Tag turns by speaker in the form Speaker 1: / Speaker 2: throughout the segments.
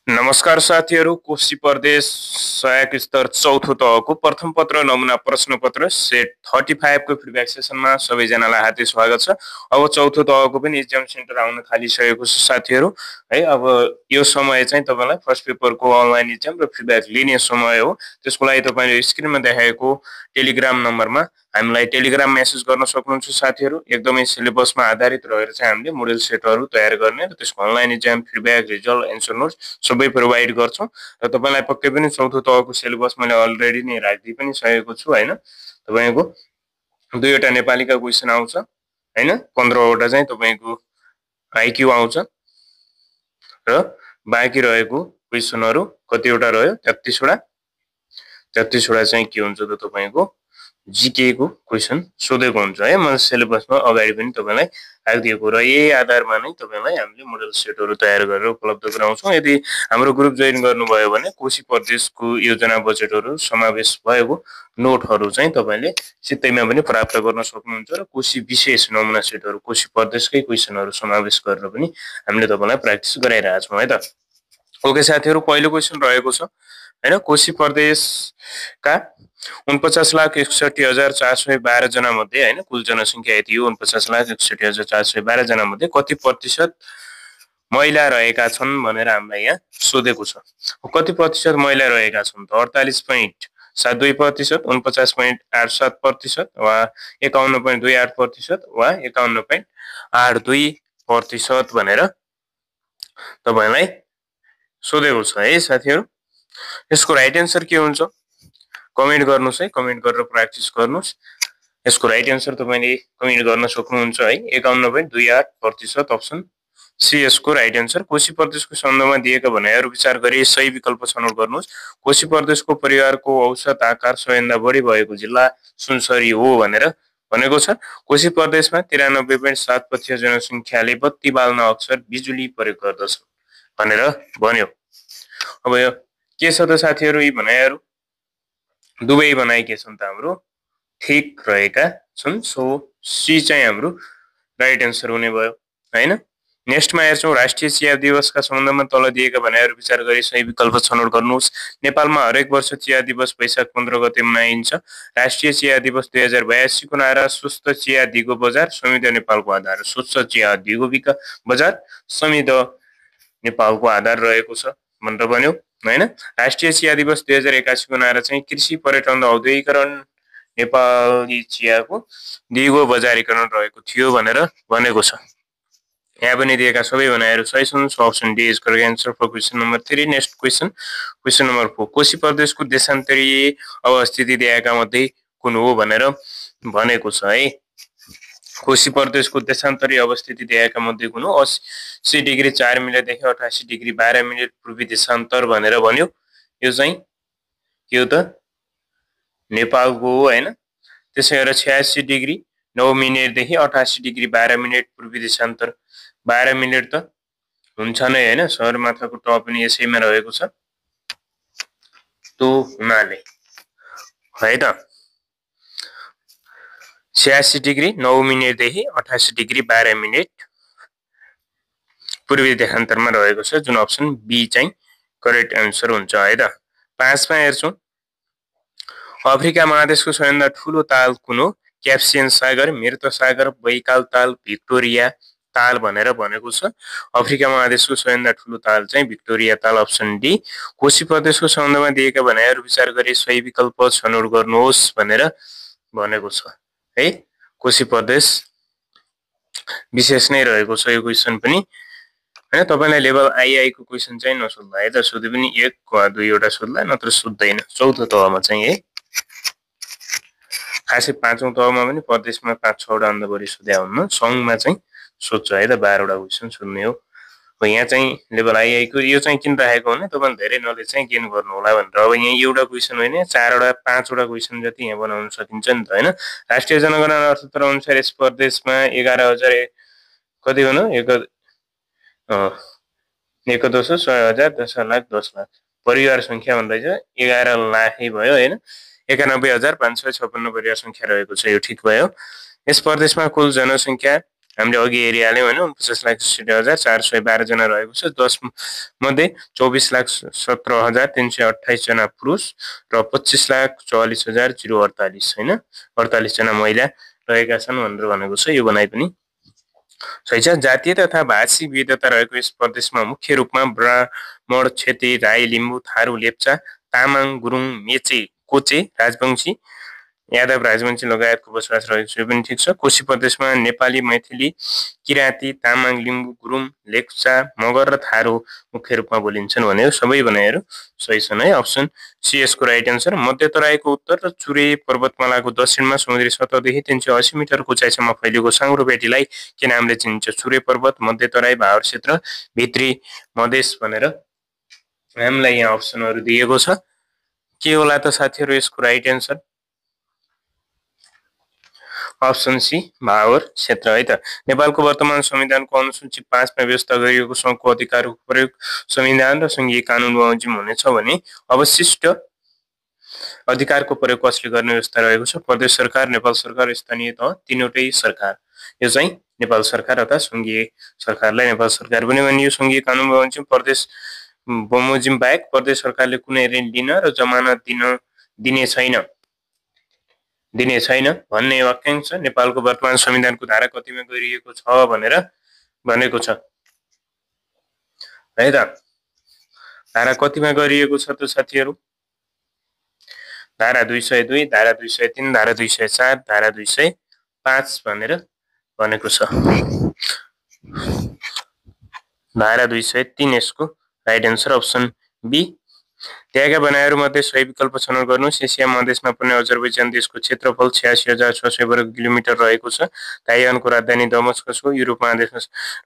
Speaker 1: नमस्कार साथीहरू, कोशी प्रदेश सहायक स्तर चौथो तहको प्रथम पत्र नमुना प्रश्न पत्र सेट 35 को फिडब्याक सेसनमा सबैजनालाई हार्दिक स्वागत छ। अब चौथो तहको पनि एक्जाम सेन्टर आउन थालिसकेको छ साथीहरू है। अब यो समय चाहिँ तपाईलाई फर्स्ट पेपरको अनलाइन एक्जाम र फिडब्याक लिने समय हो। त्यसको लागि तपाईले स्क्रिनमा देखाएको टेलिग्राम नम्बरमा हामीलाई टेलिग्राम मेसेज गर्न सक्नुहुन्छ साथीहरू। एकदमै सिलेबसमा आधारित रहेर चाहिँ हामीले मोडल सेटहरू तयार गर्ने र त्यसको online exam feedback result answer notes सबै प्रोभाइड गर्छौं र तपाईलाई पक्कै पनि चौथो तहको सिलेबस मैले अलरेडी नै राखिदिइ पनि सकेको छु हैन। तपाईको 2 वटा नेपालीका क्वेशन आउँछ हैन, 15 वटा चाहिँ तपाईको आईक्यू आउँछ र बाँकी रहेको क्वेशनहरु कतिवटा रह्यो 33 वटा। 33 वटा चाहिँ के हुन्छ त तपाईको जीके को क्वेशन सोधेको हुन्छ है। म सिलेबसमा अगाडि पनि तपाईलाई राखिदिएको र यही आधारमा नै तपाईलाई हामीले मोडल सेटहरु तयार गरेर उपलब्ध गराउँछौं। यदि हाम्रो ग्रुप जोइन गर्नुभयो भने कोशी प्रदेशको योजना बजेटहरु समावेश भएको नोटहरु चाहिँ तपाईले सित्तैमा पनि प्राप्त गर्न सक्नुहुन्छ र कोशी विशेष नमुना सेटहरु कोशी प्रदेशकै क्वेशनहरु समावेश गरेर पनि हामीले तपाईलाई प्र्याक्टिस गराइरहेका छौं है त। ओके साथीहरु, पहिलो क्वेशन रहेको छ हैन। कोशी प्रदेशका 49,61,412 जना मध्ये हैन, कुल जनसंख्या यति हो 49,61,412 जना मध्ये कति प्रतिशत महिला रहेका छन् भनेर हामीलाई यहाँ सोधेको छ। कति प्रतिशत महिला रहेका छन् त 48.72%, 49.87% वा 51.28% वा 51.82% भनेर तपाईलाई सोधेको छ है साथीहरु। यसको राइट आन्सर के हुन्छ कमेन्ट गर्नुस् है, कमेन्ट गरेर प्र्याक्टिस गर्नुस्। यसको राइट आन्सर तपाईले कमेन्ट गर्न सक्नुहुन्छ है, 51.28% अप्सन सी यसको राइट आन्सर। कोशी प्रदेशको सन्दर्भमा दिएका भनाइहरु विचार गरी सही विकल्प छनौट गर्नुस्। कोशी प्रदेशको परिवारको औसत आकार सबैभन्दा बढी भएको जिल्ला सुनसरी हो भनेर भनेको छ। कोशी प्रदेशमा 93.7% जनसंख्याले बत्ती बाल्न अक्सर बिजुली प्रयोग गर्दछ भनेर भन्यो। अब यो के छ त साथीहरु, यी भनाइहरु दुवै भनाइ के छन् त हाम्रो ठीक रहेका छन्। सो सी चाहिँ हाम्रो राइट आन्सर हुने भयो हैन। नेक्स्टमा हेर्छौं, राष्ट्रिय चिया दिवसका सम्बन्धमा तल दिएका भनाइहरु विचार गरी सही विकल्प छनौट गर्नुहोस्। नेपालमा हरेक वर्ष चिया दिवस वैशाख 15 गते मनाइन्छ। राष्ट्रिय चिया दिवस 2082 को नारा स्वस्थ चिया दिगो बजार संविधान नेपालको आधार। स्वच्छ चिया दिगो बजार संविधान नेपालको आधार रहेको छ भनेर भन्यो हैन। राष्ट्रिय चिया दिवस 2081 को नारा चाहिँ कृषि पर्यटन र औद्योगिकीकरण नेपाली चियाको दिगो बजारीकरण रहेको थियो भनेर भनेको छ। यहाँ पनि दिएका सबै भनाइहरु सही छन्। So option D is correct answer for question number 3। Next question, question number 4, Koshi प्रदेशको देशान्तरीय अवस्थिति दिएका मध्ये कुन हो भनेर भनेको छ है। कोशी प्रदेशको देशान्तरीय अवस्थिति दिएका मध्ये कुन हो 80 डिग्री 4 मिनेटदेखि 88 डिग्री 12 मिनेट पूर्वी देशान्तर भनेर भन्यो। यो चाहिँ के हो त नेपालको हो हैन। त्यसैगरी 86 डिग्री 9 मिनेटदेखि 88 डिग्री 12 मिनेट पूर्वी देशान्तर। 12 मिनेट त हुन्छ नै हैन, सगरमाथाको ट पनि यसैमा रहेको छ तो हुनाले है त। 86 डिग्री 9 मिनेटदेखि 88 डिग्री 12 मिनेट पूर्वी देशान्तरमा रहेको छ, जुन अप्सन बी चाहिँ करेक्ट आन्सर हुन्छ है त। 5 मा हेर्छौं, अफ्रिका महादेशको सबैभन्दा ठूलो ताल कुन हो? क्यास्पियन सागर, मृत सागर, बैकाल ताल, भिक्टोरिया ताल भनेर भनेको छ। अफ्रिका महादेशको सबैभन्दा ठूलो ताल चाहिँ भिक्टोरिया ताल, अप्सन डी। कोशी प्रदेशको सम्बन्धमा दिएका भनाइहरु विचार गरी सही विकल्प छनौट गर्नुहोस् भनेर भनेको छ है। कोशी प्रदेश विशेष नै रहेको छ यो क्वेशन पनि हैन। तपाईलाई लेभल आईआई को क्वेशन चाहिँ नसोध्ला है त, सोधे पनि 1 वा 2 वटा सोध्ला, नत्र सोध्दैन चौथो तहमा चाहिँ है। खासै पाँचौं तहमा पनि प्रदेशमा 5-6 वटा भन्दा बढी सोध्या हुन्न, संघमा चाहिँ सोध्छ है त 12 वटा क्वेशन सोध्ने हो। अब यहाँ चाहिँ लेभल आईआई को यो चाहिँ किन राखेको भने तपाईले धेरै नलेज चाहिँ गेन गर्नु होला भनेर। अब यहाँ एउटा क्वेशन होइन 4 वटा 5 वटा क्वेशन जति यहाँ बनाउन सकिन्छ नि त हैन। राष्ट्रिय जनगणना अर्थतन्त्र अनुसार यस प्रदेशमा 11,000 कति भन्नु 1 10 100,000 10 लाख 10 लाख परिवार संख्या भन्दै छ 11 लाखै भयो हैन। 91,556 परिवार संख्या रहेको छ, यो ठीक भयो। यस प्रदेशमा कुल जनसंख्या हामीले अघि हेरिहाल्यौँ होइन 49,61,412 जना रहेको छ। 10 मध्ये 24,17,328 जना पुरुष र 25,44,048 होइन 48 जना महिला रहेका छन् भनेर भनेको छ। यो भनाइ पनि सही छ। जातीय तथा भाषिक विविधता रहेको यस प्रदेशमा मुख्य रूपमा ब्राह्मण, क्षेत्री, राई, लिम्बू, थारू, लेप्चा, तामाङ, गुरुङ, मेचे, कोचे, राजवंशी, यादव, राजवंशी लगायतको बसोबास रहेको छ। यो पनि ठिक छ। कोशी प्रदेशमा नेपाली, मैथिली, किराँती, तामाङ, लिम्बू, गुरुङ, लेप्चा, मगर र थारू मुख्य रूपमा बोलिन्छन् भने सबै भनाइहरू सही छन् है। अप्सन सी यसको राइट एन्सर। मध्य तराईको उत्तर र चुरे पर्वतमालाको दक्षिणमा समुद्री सतहदेखि 380 मिटरको उचाइसम्म फैलिएको साङ्ग्रो भेटीलाई के नामले चिनिन्छ? चुरे पर्वत, मध्य तराई, भावर क्षेत्र, भित्री मधेस भनेर हामीलाई यहाँ अप्सनहरू दिएको छ। के होला त साथीहरू यसको राइट एन्सर? अप्सन सी भावर क्षेत्र है त। नेपालको वर्तमान संविधानको अनुसूची 5 मा व्यवस्था गरिएको सङ्घको अधिकारको प्रयोग संविधान र सङ्घीय कानुन बमोजिम हुनेछ भने अवशिष्ट अधिकारको प्रयोग कसले गर्ने व्यवस्था रहेको छ? प्रदेश सरकार, नेपाल सरकार, स्थानीय तह, तीनवटै सरकार। यो चाहिँ नेपाल सरकार अथवा सङ्घीय सरकारलाई नेपाल सरकार पनि भनियो। सङ्घीय कानुन बमोजिम प्रदेश बमोजिम बाहेक प्रदेश सरकारले कुनै ऋण लिन र जमानत दिने छैन भन्ने वाक्यांश नेपालको वर्तमान संविधानको धारा कतिमा गरिएको छ भनेर भनेको छ है त। धारा कतिमा गरिएको छ त साथीहरू? धारा 202, धारा 203, धारा 204, धारा 205 भनेर भनेको छ। धारा 203 यसको राइट एन्सर अप्सन बी। त्यहाँका बनाइहरूमध्ये सही विकल्प छनौट गर्नुहोस्। एसिया महादेशमा पर्ने अजरबैजान देशको क्षेत्रफल 86,600 वर्ग किलोमिटर रहेको छ। ताइवानको राजधानी दमस्कस हो। युरोप महादेशमा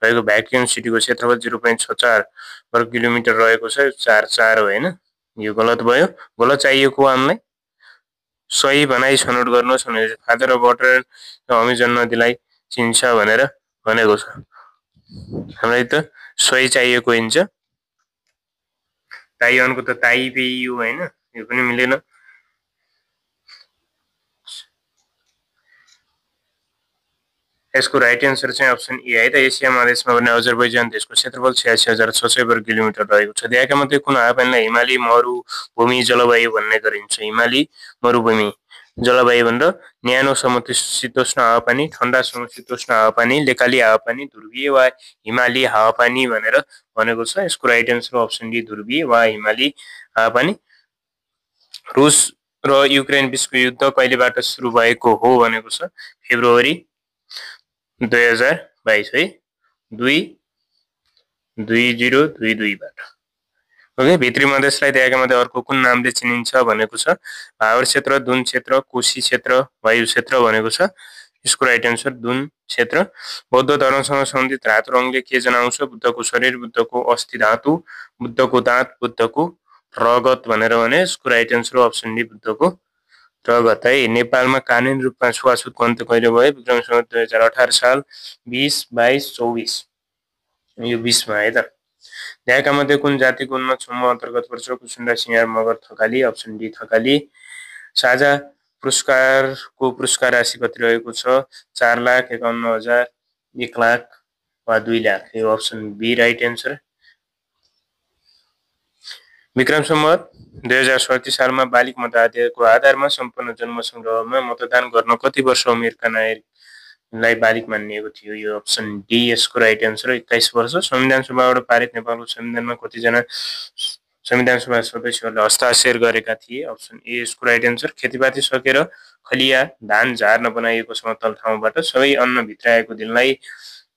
Speaker 1: रहेको भ्याटिकन सिटीको क्षेत्रफल 0.64 वर्ग किलोमिटर रहेको छ। 44 हो होइन, यो गलत भयो। गलत चाहिएको हामीलाई सही भनाइ छनौट गर्नुहोस् भने फादर अफ वाटर अमेजन नदीलाई चिन्छ भनेर भनेको छ। हामीलाई त सही चाहिएको हुन्छ। ताइवानको त ताइपेई हो होइन, यो पनि मिलेन। यसको राइट एन्सर चाहिँ अप्सन ए है त। एसिया महादेशमा पर्ने अजरबैजान देशको क्षेत्रफल 86,600 वर्ग किलोमिटर रहेको छ। त्यहाँका मध्ये कुन हावापानीलाई हिमाली मरुभूमि जलवायु भन्ने गरिन्छ? हिमाली मरुभूमि जलवायु भनेर न्यानो समशीतोष्ण हावापानी, ठन्डा समशीतोष्ण हावापानी, लेकाली हावापानी, ध्रुवीय वा हिमाली हावापानी भनेर भनेको छ। यसको राइट एन्सर अप्सन डी ध्रुवीय वा हिमाली हावापानी। रुस र युक्रेन बीचको युद्ध कहिलेबाट सुरु भएको हो भनेको छ? फेब्रुअरी 2022 है, 2022 बाट। ओके, भित्री मधेसलाई त्यहाँका मध्ये अर्को कुन नामले चिनिन्छ भनेको छ? भावर क्षेत्र, दुन क्षेत्र, कोशी क्षेत्र, वायु क्षेत्र भनेको छ। यसको राइट एन्सर दुन क्षेत्र। बौद्ध धर्मसँग सम्बन्धित धातु रङले के जनाउँछ? बुद्धको शरीर, बुद्धको अस्थि धातु, बुद्धको दाँत, बुद्धको रगत भनेर भने यसको राइट एन्सर अप्सन डी बुद्धको रगत है। नेपालमा कानुनी रूपमा छुवाछुतको अन्त्य कहिले भयो? विक्रम संवत 2018 साल, 20, 22, 24। यो 20 मा है त। त्यहाँका मध्ये कुन जातिको उन्नत समूह अन्तर्गत पर्छ? कुसुन्डा, सिंहार, मगर, थकाली। Option D Thakali. साझा पुरस्कारको पुरस्कार राशि कति रहेको छ? 4,51,000, 1 लाख वा 2 लाख। यो option B right answer. Vikram Samvat 2037 सालमा बालिक मताधिकारको आधारमा सम्पन्न जन्म सङ्ग्रहमा मतदान गर्न कति वर्ष उमेरका नागरिकलाई बालिक मानिएको थियो? यो अप्सन डी यसको राइट एन्सर 21 वर्ष। संविधान सभाबाट पारित नेपालको संविधानमा कतिजना संविधान सभा सदस्यहरूले हस्ताक्षर गरेका थिए? अप्सन ए यसको राइट एन्सर। खेतीपाती सकेर खलिया धान झार्न बनाइएको समतल ठाउँबाट सबै अन्न भित्राएको दिनलाई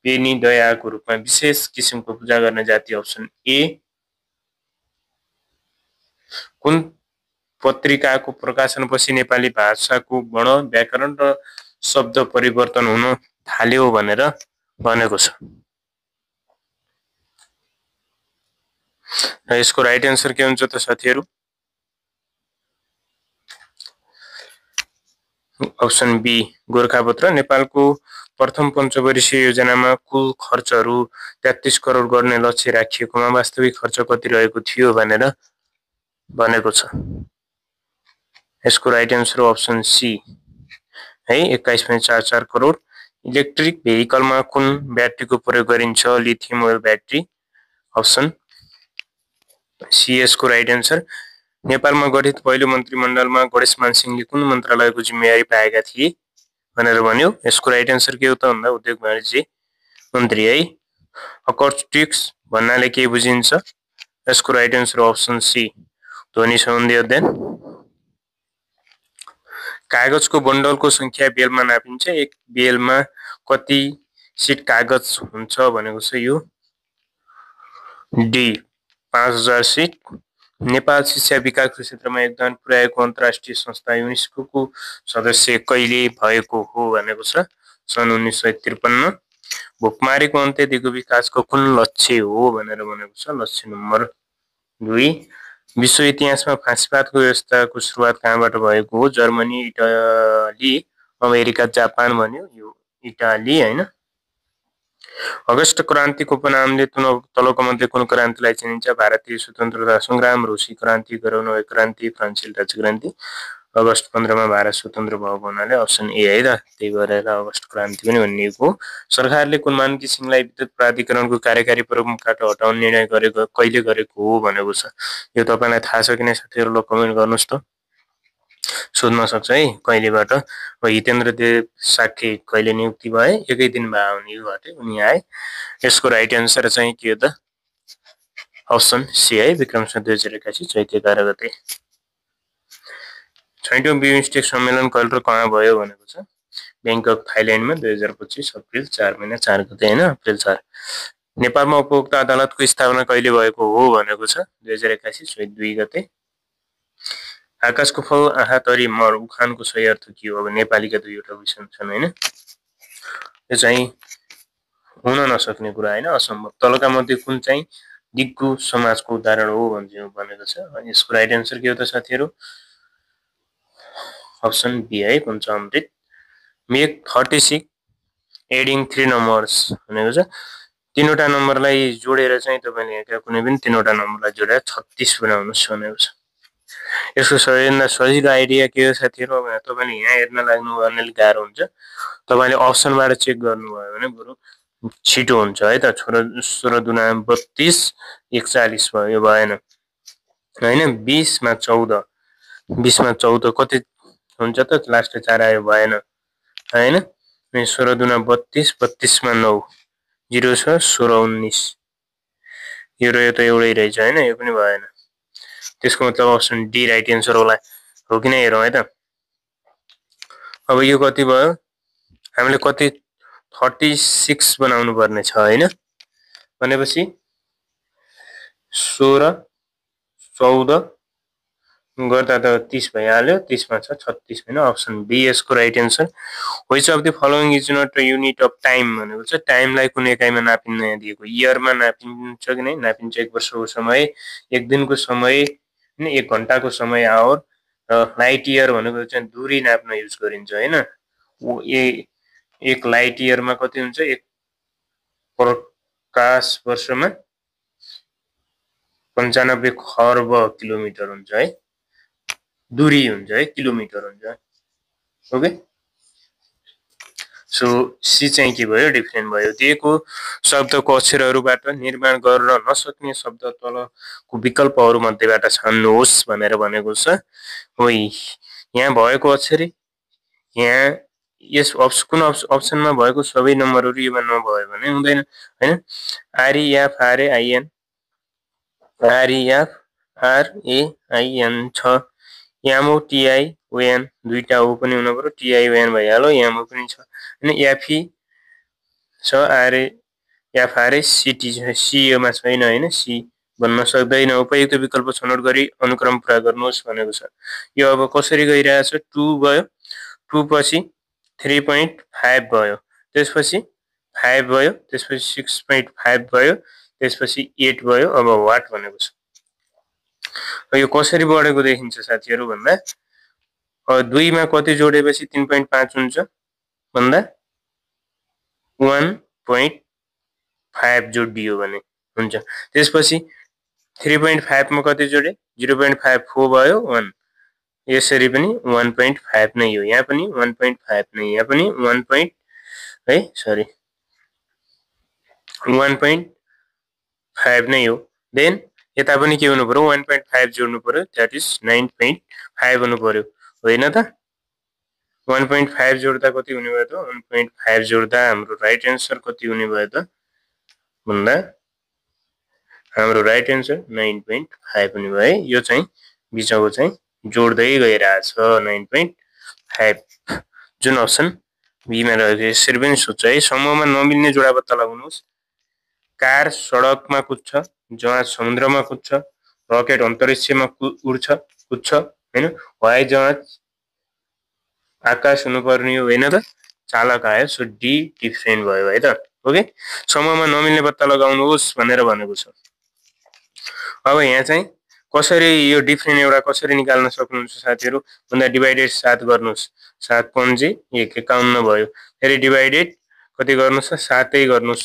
Speaker 1: पेनी दयाको रूपमा विशेष किसिमको पूजा गर्ने जाति? Option A. कुन पत्रिकाको प्रकाशनपछि नेपाली भाषाको वर्ण, व्याकरण र शब्द परिवर्तन हुन थाल्यो भनेर भनेको छ? र यसको राइट एन्सर के हुन्छ त साथीहरू? Option B Gorkhapatra. नेपालको प्रथम पञ्चवर्षीय योजनामा कुल खर्चहरू 33 करोड गर्ने लक्ष्य राखिएकोमा वास्तविक खर्च कति रहेको थियो भनेर भनेको छ? यसको राइट एन्सर अप्सन सी है 21.44 करोड। इलेक्ट्रिक भेहिकलमा कुन ब्याट्रीको प्रयोग गरिन्छ? Lithium oil battery. Option C यसको राइट एन्सर। नेपालमा गठित पहिलो मन्त्रीमण्डलमा गणेशमान सिंहले कुन मन्त्रालयको जिम्मेवारी पाएका थिए भनेर भन्यो? यसको राइट एन्सर के हो त भन्दा उद्योग वाणिज्य मन्त्री है। अकस्टिक्स भन्नाले के बुझिन्छ? यसको राइट एन्सर अप्सन सी ध्वनि सम्बन्धी अध्ययन। कागजको बन्डलको संख्या बेलमा नापिन्छ। एक बेलमा कति सिट कागज हुन्छ भनेको छ यो डी 5000 सिट। नेपाल शिक्षा विकासको क्षेत्रमा योगदान पुर्याएको अन्तर्राष्ट्रिय संस्था युनेस्को सदस्य कहिले भएको हो भनेको छ? सन् 1953। भुकमारीको अन्त्यदेखिको विकासको कुन लक्ष्य हो भनेर भनेको छ? लक्ष्य नम्बर 2। विश्व इतिहासमा फाँसीवादको व्यवस्थाको सुरुवात कहाँबाट भएको हो? जर्मनी, इटाली, अमेरिका, जापान भन्यो यो इटाली हैन। अगस्ट क्रान्तिको उपनामले तलको मध्ये कुन क्रान्तिलाई चिनिन्छ? भारतीय स्वतन्त्रता संग्राम, रुसी क्रान्ति, गरौनवे क्रान्ति, फ्रान्सेली डच क्रान्ति। अगस्ट 15 मा भारत स्वतन्त्र भएको हुनाले अप्सन ए है त, त्यही भएर अगस्ट क्रान्ति पनि भनिएको। सरकारले कुन मानकी सिंहलाई विद्युत प्राधिकरणको कार्यकारी प्रमुखबाट हटाउने निर्णय गरेको कहिले गरेको हो भनेको छ? यो तपाईलाई थाहा छ कि नै साथीहरु? कमेन्ट गर्नुस् त, सोध्न सक्छ है कहिलेबाट। हितेन्द्र देव साक्य कहिले नियुक्ति भए? एकै दिन भयो उनीबाट उनी आए। यसको राइट एन्सर चाहिँ के हो त? अप्सन सी है, विक्रमसंवत 2081 चैत 11 गते। 6औं बिमस्टेक सम्मेलन कहिले र कहाँ भयो भनेको छ? ब्याङ्कक थाइल्यान्डमा 2025 अप्रिल 4 महिना 4 गते हैन, अप्रिल 4। नेपालमा उपभोक्ता अदालतको स्थापना कहिले भएको हो भनेको छ? 2081 चैत 2 गते। आकाशको फल आँखा तरी मर उखानको सही अर्थ के हो? अब नेपालीका दुईवटा विषय छन् हैन, यो चाहिँ हुन नसक्ने कुरा हैन, असम्भव। तलका मध्ये कुन चाहिँ दिगु समाजको उदाहरण हो भनेको छ? अनि यसको राइट एन्सर के हो त साथीहरु? अप्सन बी है, पञ्चामृत। मेक 36 एडिङ 3 नम्बर्स भनेको छ तीनवटा नम्बरलाई जोडेर चाहिँ तपाईले यहाँ कुनै पनि तीनवटा नम्बरलाई जोडेर 36 बनाउनुस् भनेको छ। यसको सबैभन्दा सजिलो आइडिया के हो साथीहरु? अब तपाईले यहाँ हेर्न लाग्नु भन्नेले गाह्रो हुन्छ, तपाईले अप्सनबाट चेक गर्नुभयो भने बरु छिटो हुन्छ है त। 16 दुना 32 41 भयो, भएन हैन। 20 मा 14, 20 मा 14 कति हुन्छ त? लास्ट 4 आयो, भएन हैन। 16 दुना 32, 32 मा 9 0 छ, 16 19 यो र यो त एउटै रहेछ हैन, यो पनि भएन। त्यसको मतलब अप्सन डी राइट एन्सर होला, हो कि नै? हेरौँ है त। अब यो कति भयो? हामीले कति 36 बनाउनु पर्ने छ हैन, भनेपछि 16 14 गर्दा त 30 भइहाल्यो, 30 मा छ 36 हैन, अप्सन बी यसको right answer. Which of the following is not a unit of time भनेको छ टाइमलाई कुन एकाइमा नापिन्न दिएको? इयरमा नापिन्छ कि नै? नापिन्छ। 1 वर्षको समय, 1 दिनको समय, 1 घण्टाको समय आवर। र लाइट इयर भनेको चाहिँ दूरी नाप्न युज गरिन्छ हैन। एक लाइट इयरमा कति हुन्छ? 1 प्रकाश वर्षमा 95 खर्ब किलोमिटर हुन्छ है, दूरी हुन्छ है, किलोमिटर हुन्छ। ओके, सो सी चाहिँ के भयो? डिफरेन्ट भयो। दिएको शब्दको अक्षरहरूबाट निर्माण गर्न नसक्ने शब्द तलको विकल्पहरू मध्येबाट छान्नुहोस् भनेर भनेको छ। हो, यहाँ भएको अक्षर यहाँ यस कुन अप्सनमा भएको सबै नम्बरहरू योमा नभयो भने हुँदैन हैन। आरइएफ आरएआइएन, आरइएफ आरएआइएन छ, यामो टिआइओएन दुईटा हो पनि हुन पर्यो, टिआइओएन भइहाल्यो, यामो पनि छ हैन। एफई छ, आरएएफ आरएसिटी छ, सीमा छैन हैन, सी भन्न सक्दैन। उपयुक्त विकल्प छनौट गरी अनुक्रम पुरा गर्नुहोस् भनेको छ। यो अब कसरी गइरहेछ? 2 भयो, 2 पछि 3.5 भयो, त्यसपछि 5 भयो, त्यसपछि 6.5 भयो, त्यसपछि 8 भयो। अब वाट भनेको छ। यो कसरी बढेको देखिन्छ साथीहरु भन्दा 2 मा कति जोडेपछि 3.5 हुन्छ भन्दा 1.5 जोडियो भने हुन्छ। त्यसपछि 3.5 मा कति जोडे? 0.54 भयो, 1। यसरी पनि 1.5 नै हो, यहाँ पनि 1.5 नै, यहाँ पनि है सरी 1.5 नै हो देन यता पनि के हुनु पर्यो 1.5 जोड्नु पर्यो दैट इज 9.5 हुनु पर्यो होइन त 1.5 जोड्दा कति हुने भयो त 1.5 जोड्दा हाम्रो राइट आन्सर कति हुने भयो त भन्दा हाम्रो राइट आन्सर 9.5 हुने भयो है यो चाहिँ बिचको चाहिँ जोड्दै गइरहेछ 9.5 जुन अप्सन बी मा रहेको यसरी पनि सोध्छ है समूहमा नमिल्ने जोडा पत्ता लगाउनुहोस् कार सडकमा कुद्छ जहाज समुद्रमा कुद्छ रकेट अन्तरिक्षमा उड्छ कुद्छ हैन हवाई जहाज आकाश हुनुपर्ने हो हैन त चालक आयो सो डी डिफरेन्ट भयो है त ओके समूहमा नमिल्ने पत्ता लगाउनुहोस् भनेर भनेको छ अब यहाँ चाहिँ कसरी यो डिफरेन्ट एउटा कसरी निकाल्न सक्नुहुन्छ साथीहरु भन्दा डिवाइडेड 7 गर्नुस् 7 पंजे 1 51 भयो फेरि डिवाइडेड कति गर्नुस् 7 गर्नुस्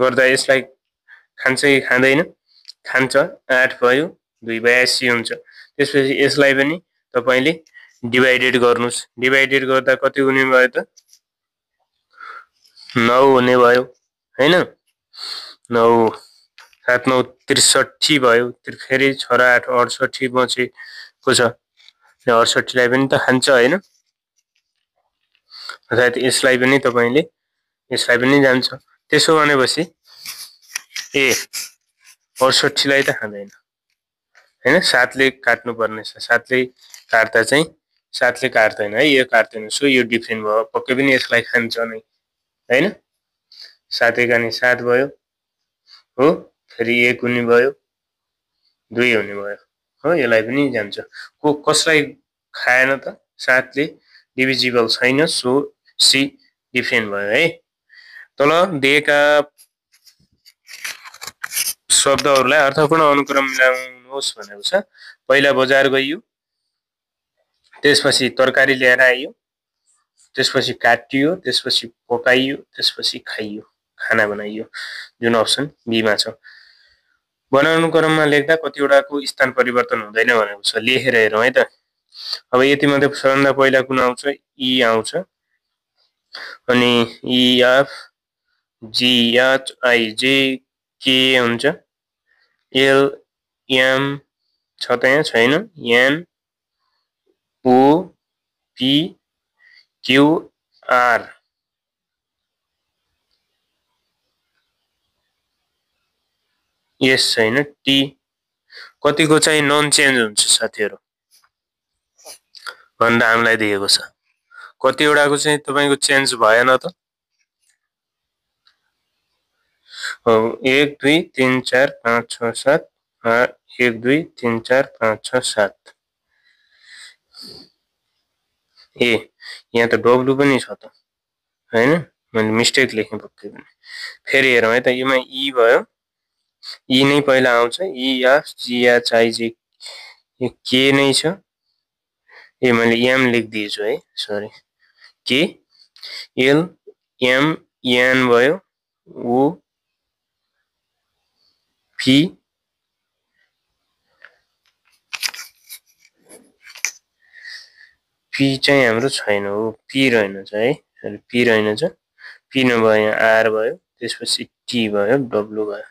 Speaker 1: गर्दा यसलाई खान्छ कि खाँदैन खान्छ 8 भयो 2/82 हुन्छ त्यसपछि यसलाई पनि तपाईले डिवाइडेड गर्नुस् डिवाइडेड गर्दा कति हुने भयो त 9 हुने भयो हैन 9 7 9 63 भयो फेरि 6 र 8 68 बचेको छ 68 लाई पनि त खान्छ हैन अर्थात यसलाई पनि तपाईले यसलाई पनि जान्छ त्यसो भनेपछि ए 68 लाई त खाँदैन हैन 7 ले काट्नु पर्ने छ 7 ले काट्दा चाहिँ 7 ले काट्दैन है यो काट्दैन सो यो डिफरेन्ट भयो पक्कै पनि यसलाई खान्छ नै हैन 7 एकानी 7 भयो हो फेरि 1 हुने भयो 2 हुने भयो हो यसलाई पनि जान्छ को कसलाई खाएन त 7 ले डिभिजिबल छैन सो सी डिफरेन्ट भयो है तल दिएका शब्दहरुलाई अर्थपूर्ण अनुक्रम मिलाउनुहोस् भनेको छ पहिला बजार गइयो त्यसपछि तरकारी ल्याएर आइयो त्यसपछि काटियो त्यसपछि पकाइयो त्यसपछि खाइयो खाना बनाइयो जुन अप्सन बी मा छ बनाउनुक्रममा लेख्दा कतिवटाको स्थान परिवर्तन हुँदैन भनेको छ लेखेर हेरौँ है त अब यति मध्ये सबभन्दा पहिला कुन आउँछ ई आउँछ अनि E F G H I J K हुन्छ एल एम छ त यहाँ छैन N O P Q R S छैन टी कतिको चाहिँ नन चेन्ज हुन्छ साथीहरु भन्दा हामीलाई दिएको छ कतिवटाको चाहिँ तपाईको चेन्ज भएन त 1 2 3 4 5 6 7 1 2 3 4 5 6 7 ए यहाँ त डब्लु पनि छ त हैन मैले मिस्टेक लेखे पक्कै पनि फेरि हेरौँ है त यसमा ई भयो ई नै पहिला आउँछ E F G H I J यो के नै छ ए मैले एम लेखिदिएछु है सरी के एल एम एन भयो ओ पी पी चाहिँ हाम्रो छैन हो पी रहेनछ है सरी पी रहेनछ पी नभए यहाँ आर भयो त्यसपछि टी भयो डब्लु भयो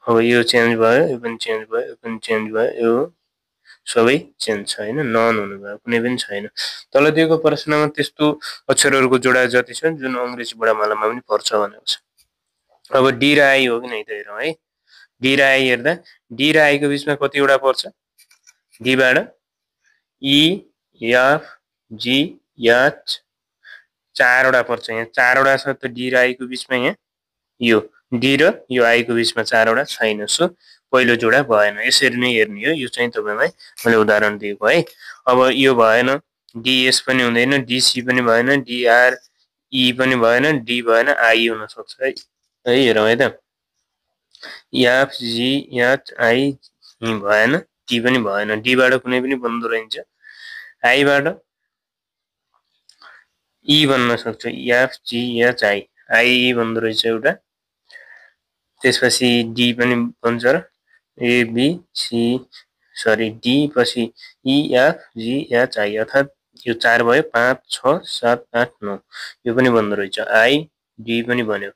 Speaker 1: अब यो चेन्ज भयो यो पनि चेन्ज भयो यो पनि चेन्ज भयो यो सबै चेन्ज छ हैन नन हुनु भयो कुनै पनि छैन तल दिएको प्रश्नमा त्यस्तो अक्षरहरुको जोडा जति छ जुन अंग्रेजी वर्णमालामा पनि पर्छ भनेको छ अब डी र आई हो कि नै त हेरौँ है डी र आई हेर्दा डी र आई को बीचमा कतिवटा पर्छ डी बाट ई एफ जी एच 4 वटा पर्छ यहाँ 4 वटा छ त डी र आई को बीचमा यहाँ यो डी र यो आई को बीचमा 4 वटा छैन सो पहिलो जोडा भएन यसरी नै हेर्ने हो यो चाहिँ तपाईलाई मैले उदाहरण दिएको है अब यो भएन डीएस पनि हुँदैन डीसी पनि भएन डीआर ई पनि भएन डी भएन आई हुन सक्छ है हेरौँ है त एफ जी एच आई भएन टी पनि भएन डी बाट कुनै पनि बन्द रहन्छ आई बाट ई बन्न सक्छ F G H I I बन्दो रहेछ एउटा त्यसपछि डी पनि बन्छ र ए बी सी सरी डी पछि E F G H I अर्थात यो 4 भयो 5 6 7 8 9 यो पनि बन्द रहेछ आई डी पनि बन्यो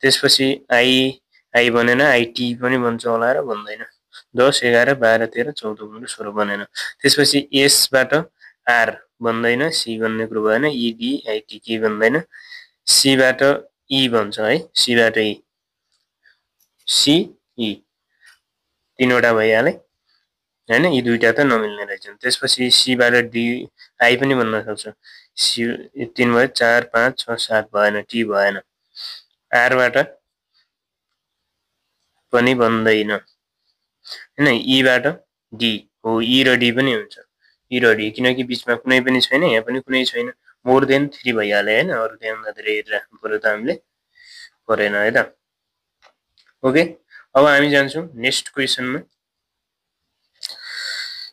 Speaker 1: त्यसपछि आई बनेन आई टी पनि बन्छ होला र बन्दैन 10 11 12 13 14 15 16 बनेन त्यसपछि एस बाट आर बन्दैन सी बन्ने कुरो भएन ई डी आई टी के बन्दैन सी बाट ई बन्छ है सी बाट ई सी ई तीनवटा भइहाले हैन यी दुईटा त नमिल्ने रहेछन् त्यसपछि सी बाट डी आई पनि बन्न सक्छ सी 3 भयो 4 5 6 7 भएन टी भएन आर बाट पनि बन्दैन हैन ई बाट डी हो ई र डी पनि हुन्छ ई र डी किनकि बीचमा कुनै पनि छैन यहाँ पनि कुनै छैन मोर देन 3 भइहाल्यो हैन अरु त्यहाँ धेरै हेरिराख्नु पर्यो त हामीले परेन है त ओके अब हामी जान्छौं नेक्स्ट क्वेशनमा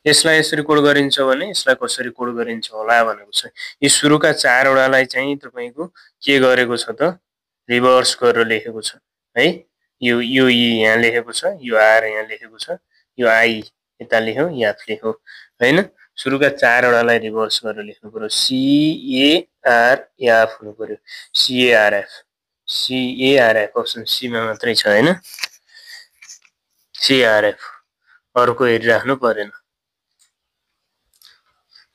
Speaker 1: यसलाई यसरी कोड गरिन्छ भने यसलाई कसरी कोड गरिन्छ होला भनेको छ यो सुरुका 4 वटालाई चाहिँ तपाईको के गरेको छ त रिभर्स गरेर लेखेको छ है यो ई यहाँ लेखेको छ यो आर यहाँ लेखेको छ यो आई यता लेख्यो याफ लेख्यो हैन सुरुका 4 वटालाई रिभर्स गरेर लेख्नु पर्यो सी ए आर एफ हुनु पर्यो C A R F option C मा मात्रै छ हैन सी आर एफ अर्को हेरिराख्नु परेन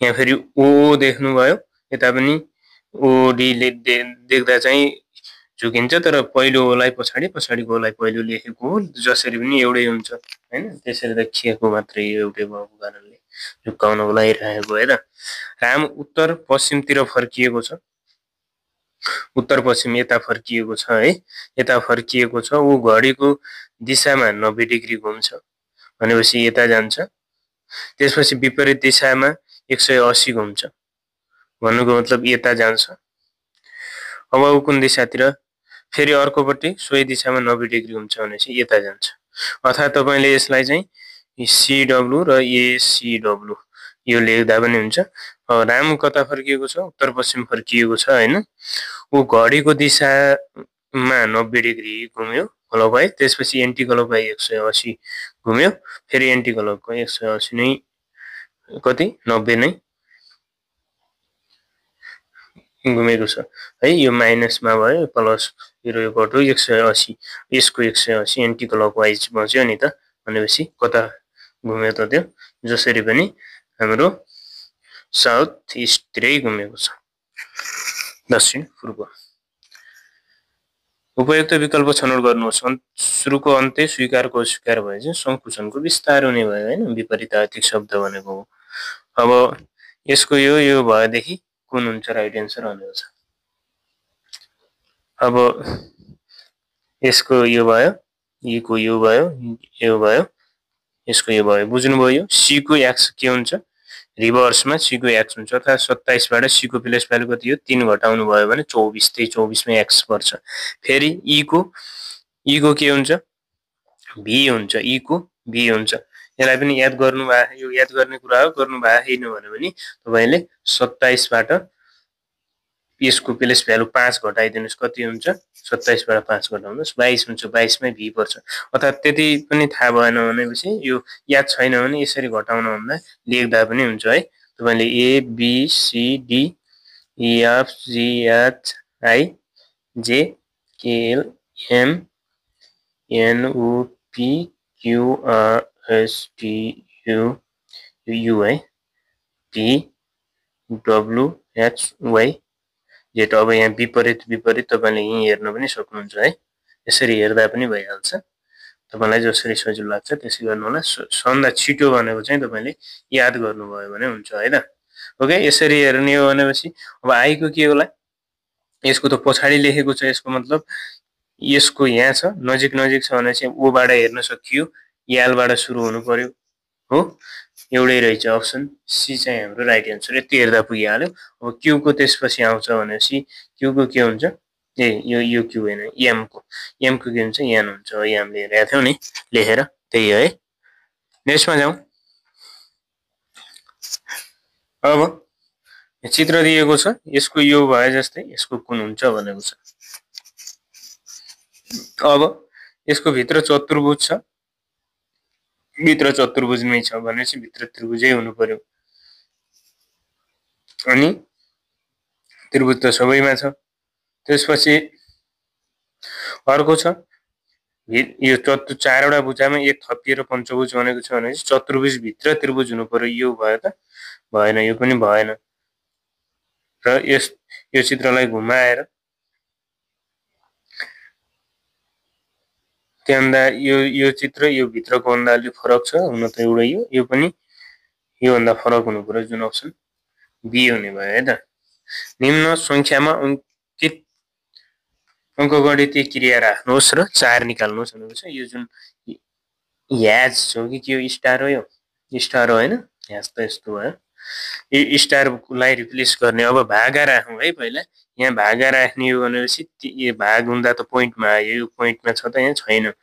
Speaker 1: यहाँ फेरि ओ देख्नुभयो यता पनि ओडी ले देख्दा चाहिँ झुकिन्छ तर पहिलो ओलाई पछाडीको ओलाई पहिलो लेखेको हो जसरी पनि एउटै हुन्छ हैन त्यसरी त खिएको मात्रै एउटै भएको कारणले झुकाउनको लागि राखेको है त राम उत्तर पश्चिमतिर फर्किएको छ उत्तर पश्चिम यता फर्किएको छ है यता फर्किएको छ ऊ घडीको दिशामा 90 डिग्री घुम्छ भनेपछि यता जान्छ त्यसपछि विपरीत दिशामा 180 घुम्छ भन्नुको मतलब यता जान्छ अब ऊ कुन दिशातिर फेरि अर्कोपट्टि सोही दिशामा 90 डिग्री घुम्छ भनेपछि यता जान्छ अर्थात् तपाईले यसलाई चाहिँ सीडब्ल्यू र एसीडब्ल्यू यो लेख्दा पनि हुन्छ राम कता फर्किएको छ उत्तर पश्चिम फर्किएको छ हैन ऊ घडीको दिशामा 90 डिग्री घुम्यो क्लकवाइज त्यसपछि एन्टी क्लकवाइज 180 घुम्यो फेरि एन्टी क्लकवाइज 180 नै कति 90 नै घुमेको छ है यो माइनसमा भयो प्लस यो कटो 180 यसको 180 एन्टी क्लकवाइज बच्यो नि त भनेपछि कता घुम्यो त त्यो जसरी पनि हाम्रो साउथ ईस्ट तिरै घुमेको छ दक्षिण पूर्व उपयुक्त विकल्प छनौट गर्नुहोस् सुरुको अन्त्य स्वीकारको अस्वीकार भए चाहिँ संकुचनको विस्तार हुने भयो हैन विपरीतार्थिक शब्द भनेको हो अब यसको यो भएदेखि कुन हुन्छ राइट आन्सर भनेको छ अब यसको यो भयो यको यो भयो यसको यो भयो बुझ्नुभयो सी को एक्स के हुन्छ रिभर्समा सी को एक्स हुन्छ अर्थात् 27 बाट सी को प्लेस भ्यालु कति हो 3 घटाउनु भयो भने 24 त्यही 24 मा एक्स पर्छ फेरि ई को के हुन्छ भी हुन्छ ई को भी हुन्छ यसलाई पनि याद गर्नु भए यो याद गर्ने कुरा हो गर्नु भए हैन भने तपाईले 27 बाट यसको प्लेस भ्यालु 5 घटाइदिनुस् कति हुन्छ 27 बाट 5 घटाउनुस् 22 हुन्छ 22 मै भी पर्छ अर्थात् त्यति पनि थाहा भएन भनेपछि यो याद छैन भने यसरी घटाउन भन्दा लेख्दा पनि हुन्छ है तपाईले A B C D E F G H I J K L M N O P Q R S T U U है P W H Y Z अब यहाँ विपरीत तपाईले यही हेर्न पनि सक्नुहुन्छ है यसरी हेर्दा पनि भइहाल्छ तपाईलाई जसरी सजिलो लाग्छ त्यसै गर्नु होला सबभन्दा छिटो भनेको चाहिँ तपाईले याद गर्नुभयो भने हुन्छ है त ओके यसरी हेर्ने हो भनेपछि अब आई को के होला यसको त पछाडी लेखेको छ यसको मतलब यसको यहाँ छ नजिक छ भने चाहिँ ओ बाट हेर्न सकियो याल बाट सुरु हुनु पर्यो हो एउटै रहेछ अप्सन सी चाहिँ हाम्रो राइट आन्सर यति हेर्दा पुगिहाल्यो अब क्यू को त्यसपछि आउँछ भनेपछि क्यू को के हुन्छ ए यो क्यू हैन एम को के हुन्छ एन हुन्छ यो हामीले हेरेका थियौ नि लेखेर त्यही है नेक्स्टमा जाउँ अब चित्र दिएको छ यसको यो भए जस्तै यसको कुन हुन्छ भनेको छ अब यसको भित्र चतुर्भुज छ भित्र चतुर्भुज नै छ भनेपछि भित्र त्रिभुजै हुनु पर्यो अनि त्रिभुज त सबैमा छ। त्यसपछि अर्को छ यो चारवटा भुजामा एक थपिएर पञ्चभुज बनेको छ भने चतुर्भुज भित्र त्रिभुज हुनु पर्यो। यो भयो त भएन, यो पनि भएन। र यो चित्रलाई घुमाएर त्यहाँदा यो चित्र यो भित्रको भन्दा अलि फरक छ। हुन त एउटै यो पनि यो भन्दा फरक हुनु पर्यो, जुन अप्सन बी हुने भयो है त। निम्न संख्यामा अंकित अंकगणितीय क्रिया राख्नुहोस् र 4 निकाल्नुहोस् भनेको छ। यो जुन ह्याज हो कि के हो, स्टार हो, यो स्टार हो हैन, ह्याज त यस्तो भयो। यो स्टारलाई रिप्लेस गर्ने अब भागा राखौँ है। पहिला यहाँ भागा राख्ने हो भनेपछि यो भाग हुँदा त पोइन्टमा आयो, यो पोइन्टमा छ त यहाँ छैन।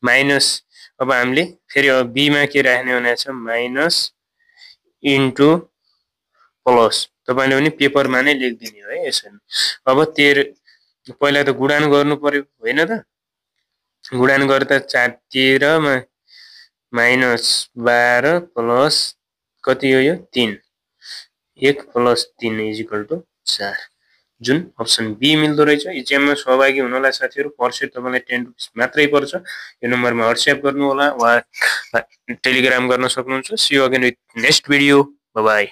Speaker 1: माइनस अब हामीले फेरि अब बीमा के राख्ने भनेको छ, माइनस इन्टु प्लस। तपाईले पनि पेपरमा नै लेखिदिने हो है यसरी। अब 13 पहिला त गुणान गर्नु पर्यो होइन त। गुणान गर्दा 4 मा माइनस 12 प्लस कति हो यो 3, 1 प्लस 3 इज इक्वल टु 4, जुन अप्सन बी मिल्दो रहेछ। इक्जाममा सहभागी हुनलाई साथीहरु पर्सेन्ट तपाईलाई 10 रुपैयाँ मात्रै पर्छ। यो नम्बरमा व्हाट्सएप गर्नु होला वा टेलिग्राम गर्न सक्नुहुन्छ। See you again with next video. Bye by.